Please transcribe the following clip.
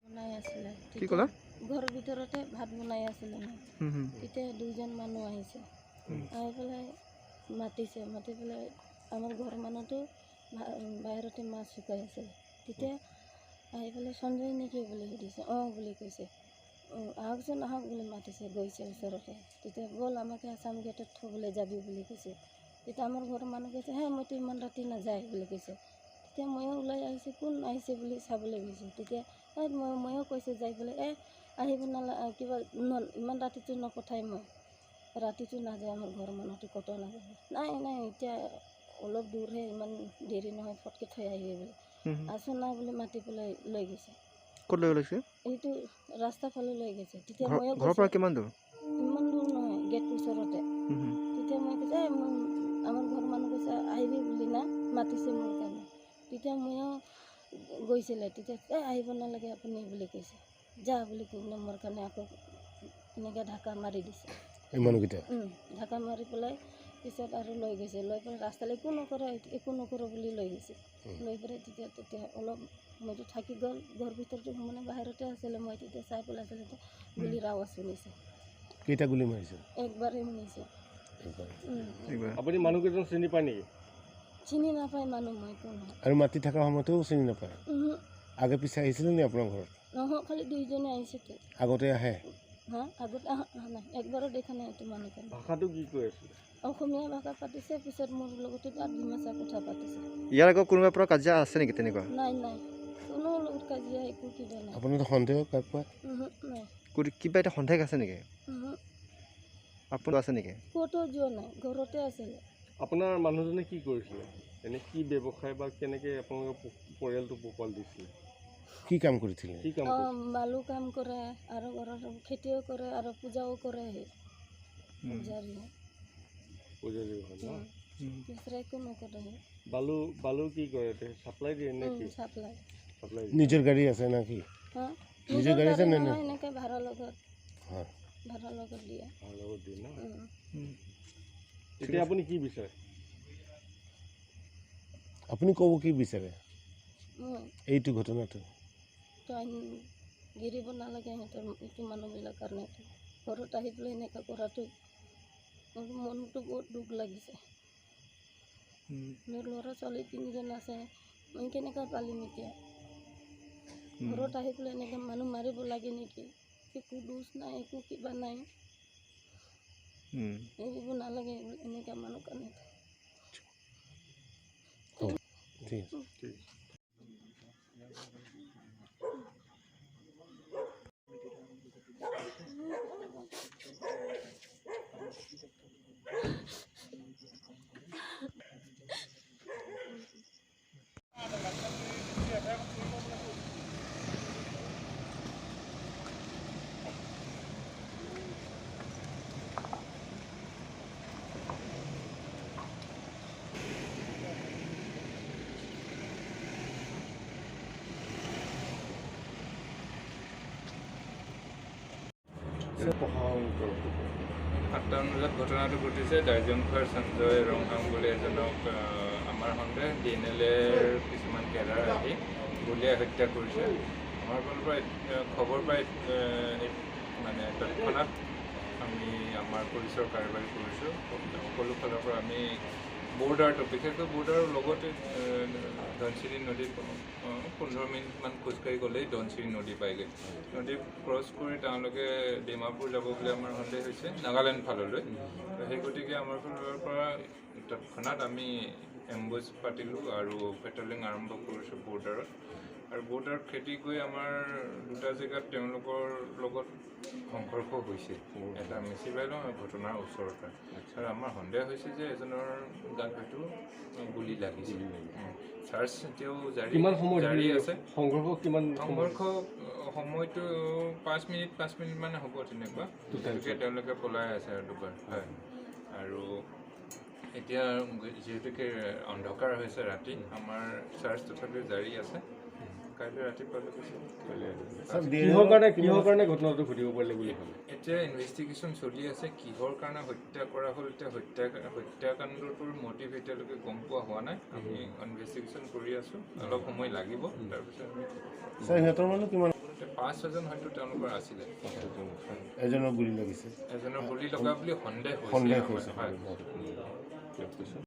বনাই আছিলে। কি ক'লা? ঘৰৰ ভিতৰতে ভাত বনাই আছিলে মই। তেতিয়া দুইজন মানুহ আহিছে, আহি পেলাই মাতিছে, মাতি পেলাই আমাৰ ঘৰৰ মানুহটো বাহিৰতে মাছ শুকাই আছিলে। তেতিয়া আহি পেলাই সঞ্জয় নেকি বুলি সুধিছে, অঁ বুলি কৈছে। অঁ আহকচোন আহক বুলি মাতিছে, গৈছে ওচৰতে। তেতিয়া ব'ল আমাকে আছাম গেটত থ'বলৈ যাবি বুলি কৈছে। তেতিয়া আমাৰ ঘৰৰ মানুহ কৈছে, হে মইতো ইমান ৰাতি নাযায় বুলি কৈছে। তেতিয়া ময়ো ওলাই আহিছোঁ, কোন আহিছে বুলি চাবলৈ গৈছোঁ। তেতিয়া এই ময়ো কৈছোঁ যাই পেলাই, এই আহিব নালাগে কিবা ইমান ৰাতিটো নপঠাই, মই ৰাতিটো নাযায়, আমাৰ ঘৰৰ মানুহটো ক'তো নাযায়। নাই নাই এতিয়া অলপ দূৰহে, ইমান দেৰি নহয়, ফটকৈ থৈ আহিবি বুলি। আছো না বুলি মাতি পেলাই লৈ গৈছে। ক'ত লৈ গৈছে? এইটো ৰাস্তা ফালে লৈ গৈছে। তেতিয়া ময়ো ঘৰৰ পৰা কিমান দূৰ? ইমান দূৰ নহয়, গেট ওচৰতে। তেতিয়া মই কৈছে, আমাৰ ঘৰৰ মানুহ কৈছে আহিবি বুলি না মাতিছে মোৰ কাৰণে। তেতিয়া ময়ো গৈছিলে। তেতিয়া এই আহিব নালাগে আপুনি বুলি কৈছে, যা বুলি কৈ কিনে মোৰ কাৰণে আকৌ এনেকৈ ঢাকা মাৰি দিছে এই মানুহকেইটা। ঢাকা মাৰি পেলাই পিছত আৰু লৈ গৈছে। লৈ পেলাই ৰাস্তালৈ একো নকৰে, একো নকৰে বুলি লৈ গৈছে। লৈ পেলাই তেতিয়া তেতিয়া অলপ মইতো থাকি গ'ল, ঘৰ ভিতৰতো মানে বাহিৰতে আছিলে। মই তেতিয়া চাই পেলাই আছিলে, গুলিৰ আৱাজ শুনিছে। কেইটা গুলি মাৰিছে? একবাৰেই শুনিছে। আপুনি মানুহকেইজন চিনি পায় নেকি? চিনি নাপায় মানুহ, মই কোন হয়। আৰু মাতি থকা সময়তেও চিনি নাপায়? আগে পিছে আহিছিলে নি আপোনাৰ ঘৰত? নহয়, খালি দুইজনে আহিছে। আগতে আহে? হা, আগত অহা নাই, একবাৰো দেখা নাই এইটো মানুহ। ভাষাটো কি কৈ আছিলে? অসমীয়া ভাষা পাতিছে। পিছত মোৰ লগতো তাত ডিমাচা কথা পাতিছে। ইয়াৰ আগত কোনোবাৰ পৰা কাজিয়া আছে নেকি তেনেকুৱা? নাই নাই, কোনো লগত কাজিয়া একো কিবা নাই। আপোনাৰ সন্দেহ কাৰোবাক? নাই। কিবা এটা সন্দেহ আছে নেকি আপোনাৰ? আছে নেকি? ক'তো যোৱা নাই, ঘৰতে আছিলে। আপোনাৰ মানুহজনে কি কৰিছিলে? এনে কি ব্যৱসায় বা কেনেকৈ আপোনালোকৰ পৰিয়ালটো পোহপাল দিছিলে? কি কাম কৰিছিলে? কি কাম? বালু কাম কৰে আৰু ঘৰত খেতিও কৰে আৰু পূজাও কৰে। পূজাৰী। পূজাৰী হয় ন? দুসৰা একো নকৰে। বালু বালু কি কৰে? চাপ্লাই দিয়ে নে কি? চাপ্লাই। চাপ্লাই। নিজৰ গাড়ী আছে নে কি? নিজৰ গাড়ী আছে নে? নহয়, এনেকৈ ভাড়া লগত। হয়, ভাড়া লগত দিয়ে। ভাড়া লগত দিয়ে ন? এতিয়া আপুনি কি বিচাৰে? আপুনি ক'ব কি বিচাৰে এইটো ঘটনাটো? আইন গিৰিব নালাগে সিহঁতৰ এইটো মানুহবিলাক কাৰণে। ঘৰত আহি পেলাই এনেকুৱা কৰাটো মোৰ মনটো বহুত দুখ লাগিছে। মোৰ ল'ৰা ছোৱালী তিনিজন আছে, মই কেনেকুৱা পালিম এতিয়া? ঘৰত আহি পেলাই এনেকৈ মানুহ মাৰিব লাগে নেকি? একো দোষ নাই, একো কিবা নাই, এৰিব নালাগে এনেকুৱা মানুহ কাৰণে। ঠিক আছে। 7টা বজাত ঘটনাটো ঘটিছে। দাইজংখোৱাৰ সঞ্জয় ৰংহাং বুলি এজনক আমাৰ সন্দেহ DNL এৰ কিছুমান কেডাৰ আহি গুলীয়াই হত্যা কৰিছে। আমাৰ ফালৰ পৰা খবৰ পাই মানে তৎক্ষণাত আমি আমাৰ পুলিচৰ কাৰবাৰী কৰিছোঁ। সকলো ফালৰ পৰা আমি বৰ্ডাৰটো, বিশেষকৈ বৰ্ডাৰৰ লগতে ধনশিৰি নদীত 15 মিনিটমান খোজকাঢ়ি গ'লেই ধনশিৰি নদী পায়গৈ। নদী ক্ৰছ কৰি তেওঁলোকে ডিমাপুৰ যাব বুলি আমাৰ সন্দেহ হৈছে, নাগালেণ্ড ফাললৈ। সেই গতিকে আমাৰ ফালৰ পৰা তৎক্ষণাত আমি এম্বুজ পাতিলোঁ আৰু পেট্ৰলিং আৰম্ভ কৰিছোঁ বৰ্ডাৰত। আৰু বৰ্ডাৰত খেদি গৈ আমাৰ দুটা জেগাত তেওঁলোকৰ লগত সংঘৰ্ষ হৈছে, এটা মিচিবাইলং আৰু ঘটনাৰ ওচৰতে। আৰু আমাৰ সন্দেহ হৈছে যে এজনৰ গাত হয়তো গুলি লাগিছে। চাৰ্চ এতিয়াও জাৰি আছে। সংঘৰ্ষ কিমান? সংঘৰ্ষ সময়টো 5 মিনিট মানে হ'ব তেনেকুৱা। গতিকে তেওঁলোকে পলাই আছে আৰু দুবাৰ। হয়, আৰু এতিয়া যিহেতুকে অন্ধকাৰ হৈছে ৰাতি, আমাৰ চাৰ্চ তথাপিও জাৰি আছে। কাইলৈ ৰাতিপুৱালৈকে চাব। ছাৰ, কিহৰ কাৰণে ঘটনাটো ঘটিব পাৰিলে বুলি ভাবে? এতিয়া ইনভেষ্টিগেশ্যন চলি আছে। কিহৰ কাৰণে হত্যা কৰা হ'ল, এতিয়া হত্যাকাণ্ডটোৰ মটিভ এতিয়ালৈকে গম পোৱা হোৱা নাই। আমি ইনভেষ্টিগেশ্যন কৰি আছোঁ, অলপ সময় লাগিব, তাৰপিছত আমি ছাৰ, সিহঁতৰ মানুহ কিমান? এতিয়া পাঁচ ছজন হয়তো তেওঁলোকৰ আছিলে। এজনৰ গুলি লাগিছে? এজনৰ গুলি লগা বুলি সন্দেহ হৈছে। সন্দেহ আমাৰ। হৈছে। হয়। তাৰপিছত